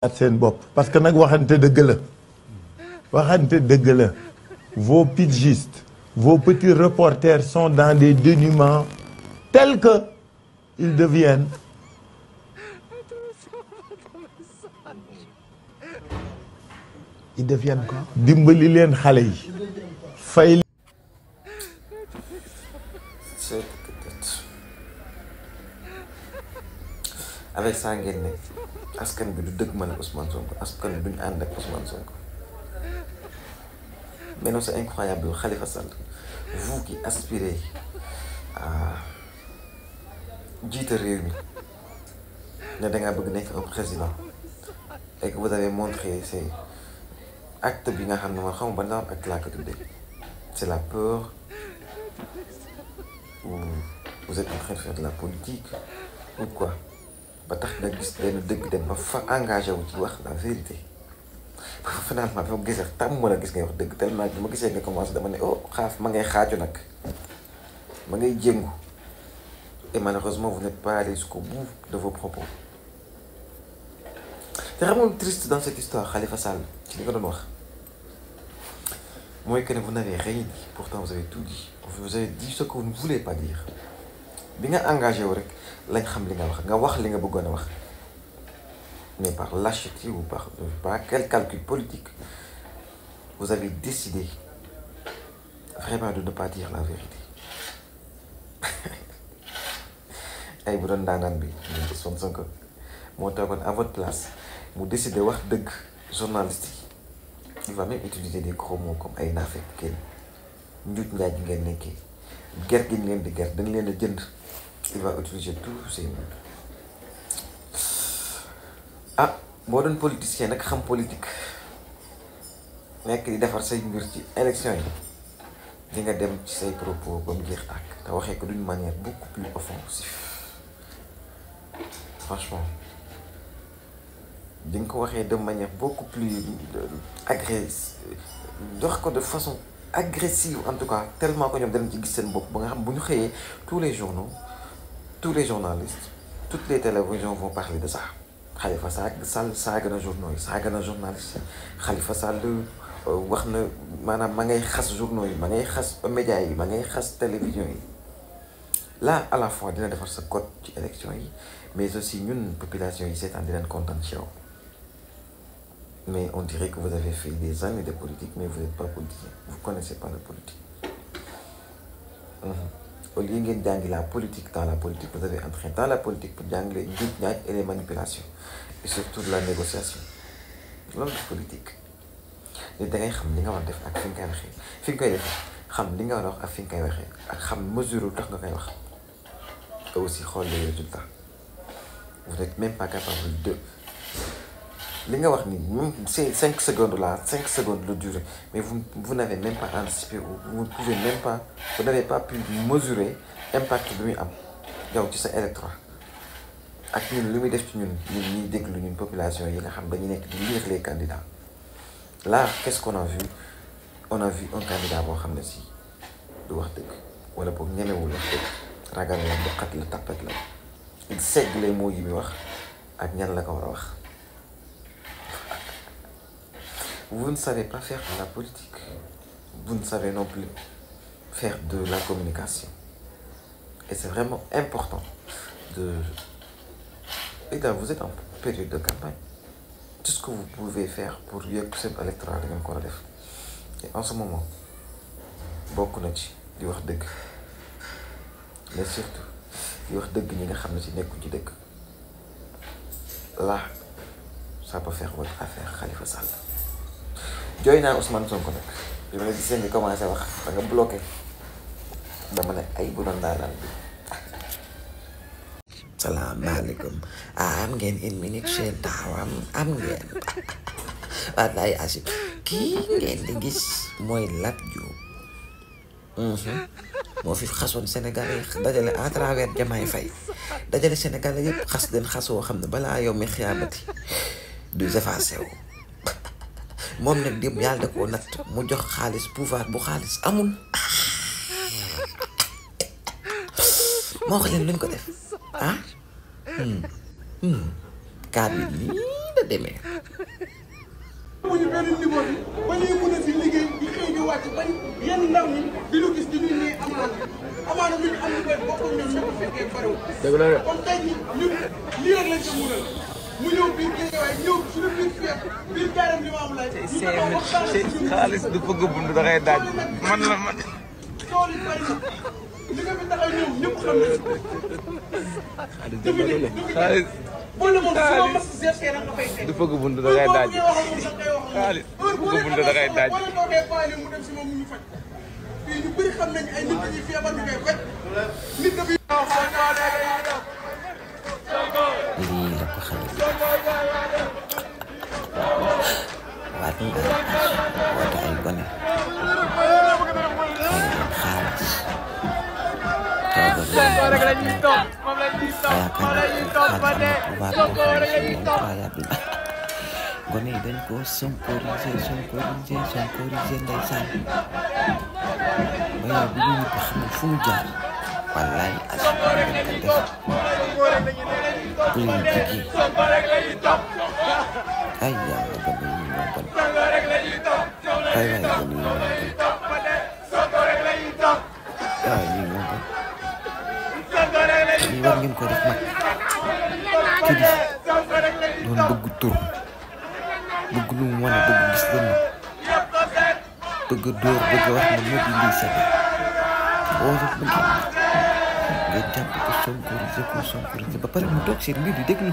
seen bopp parce que nag waxante dëgg la vos pigistes vos petits reporters sont dans des dénûments tels que ils deviennent quoi dimbali leen xale yi fay avec ça ngeen ne askan bi du dëgg mën ak Ousmane Sonko askan bi duñu ànd ak Ousmane Sonko mais non c'est incroyable Khalifa Sall vous qui aspirez à jiite réew mi ne dangaa bëgg nekk un président et que vous avez montré ces actes bi nga xam ne man xam nga ban acte laa ko tuddee c'est la peur ou vous êtes en train de faire de la politique ou quoi ba tax nga gis benn dëgg dem ba fa engagé wu ci wax la vérité finalement bi ma gisee tam mën a gis ngay wax dëgg tellement bi ma gisee nga commencé dama ne oh xaaf ma ngay xaaju nag ma ngay jéngu et malheureusement vous n'êtes pas allé jusqu'au bout de vos propos te xamoon triste dans cette histoire Khalifa Sall ci li nga doon wax mooy que ne vous n'avez rien dit pourtant vous avez tout dit vous avez dit ce que vous ne voulez pas dire bi nga engagé wu rek lañ xam li nga wax li nga bëggoon a wax mais par lâcheté ou par quel calcul politique vous avez décidé vraiment de ne pas dire la vérité ay bu doon daanaan bi ñu Ousmane Sonko moo toogoon à votre place mu décidé wax dëgg journaliste yi il va même utiliser des gros mots comme ay naafeq kenn njuuj njaaj gi ngeen nekkee ger gi ngeen di ger dañ leen a jënd il va utiliser tous ces mots ah boo doon politicien nag xam politique nekk di defar say mbir ci élection yi di nga dem ci say propos ba mu jeex tàkk te waxee ko d'une manière beaucoup plus offensive franchement di nga ko waxee de manière beaucoup plus agressive wax ko de façon agressive en tout cas tellement que ñoom danañ ci gis seen bopp ba nga xam bu ñu xëyee tous les journaux tous les journalistes toutes les télévisions vont parler de ça Khalifa Sall saaga na journaux yi saaga na journaliste Khalifa Sall wax na maanaam ma ngay xas journaux yi ma ngay xas médias yi ma ngay xas télévision yi là à la fois dina defar sa code ci élection yi mais aussi ñun population yi seetaan di leen kontaan ci yow mais on dirait que vous avez fait des années de politique mais vous n'êtes pas politicien vous connaissez pas la politique au lieu ngeen jàngi la politique dans la politique vous avez entré dans la politique pour jàngale njuuj njaaj et les manipulations et surtout de la négociation loolu la politique nit da ngay xam li nga war a def ak fi nga koy waxee fi nga koy defee xam li nga war a wax ak fi nga koy waxee ak xam mesure lu tax nga koy wax et aussi xool les résultats vous n'êtes même pas capable de li nga wax ni même c'est 5 secondes là 5 secondes le durée mais vous n'avez même pas anticipé ou vous ne pouvez même pas vous n'avez pas pu mesurer impact bi muy am yow ci sa électorat ak ñun li muy def ci ñun ñuy déglu ñun population yi nga xam dañu nekk di lire les candidats là qu'est-ce qu'on a vu on a vu un candidat boo xam ne si du wax dëgg wala boog ñemewul wax dëgg ragal la mboqat la tapet la il segg les mots yi muy wax ak ñan la ko war a wax. Vous ne savez pas faire de la politique. Vous ne savez non plus faire de la communication. Et c'est vraiment important de... Et là, vous êtes en période de campagne. Tout ce que vous pouvez faire pour yëg seen électorat da ngeen ko war a def. Et en ce moment, bokk na ci di wax dëgg. Mais surtout, di wax dëgg ñi nga xam ne ci nekkuñ ci dëgg. Là, ça peut faire votre affaire Khalifa Sall. jooy naa Ousmane Sonko nag bi ma gisee nga commencé wax da nga bloqué dama ne ay bu doon daanaan bi. salaamaaleykum am ngeen une minute seen taawam am ngeen wallaay asib kii ngeen di gis mooy Lat Diop moo fi xasoon Sénégal yi dajale à travers Diomaye Faye dajale Sénégal yëpp xas den xasoo xam ne balaa yow mi xiyaamati du effacé wu moom nag dem yàlla da koo natt mu jox xaalis pouvoir bu xaalis amul moo wax leen luñ ko def ah kaa bi lii demee. bu ñu benn niveau bi ba ñuy mën a si liggéey di xëy di wàcc ba yenn ndaw ñi di lu gis di ñu ne amaana lu ñu am lu koy bokk ñoom ñoo ko fekkee bariwul. dëgg la de kon tey jii ñun lii rek lañ ko mënal mu ñëw biir Guédiawaye ñëw suñu biir fief biir gaaram li ma am laaj. xaalis du bëgg bunt da ngay daaj man la man. tool yi bari na li nga fi taxaw ñëw ñëpp xam nañu. xaalis boo demoon su ma mas seetee rek nga fay fekk. du bëgg bunt da ngay daaj xaalis du bëgg bunt da ngay daaj. wala boo dee paale mu dem si moom mu ñu faj fii ñu bëri xam nañ ay nit dañuy feebar ñu koy faj nit dafa. lii la ko xale bi waat nga woote ay gone xëy na xaalis yaakaar naa gone yi dañ ko sonkorisé ndeysaan ba yow bu ñu ñibbi xam fu mu jaar wallaay askan dañ ko def politique yi ay yàlla gone yi ñoo bon ay waay gone yi ñoo bon ay ñi ñoo bon lii war ngeen ko def mag ci di doon bëgg tur bëgg lu mu wane bëgg gis leen bëgg dóor bëgg wax ne mobilisé woo rek bëgg nga jàpp ko sonkorisé ba pare mu toog seen mbir di déglu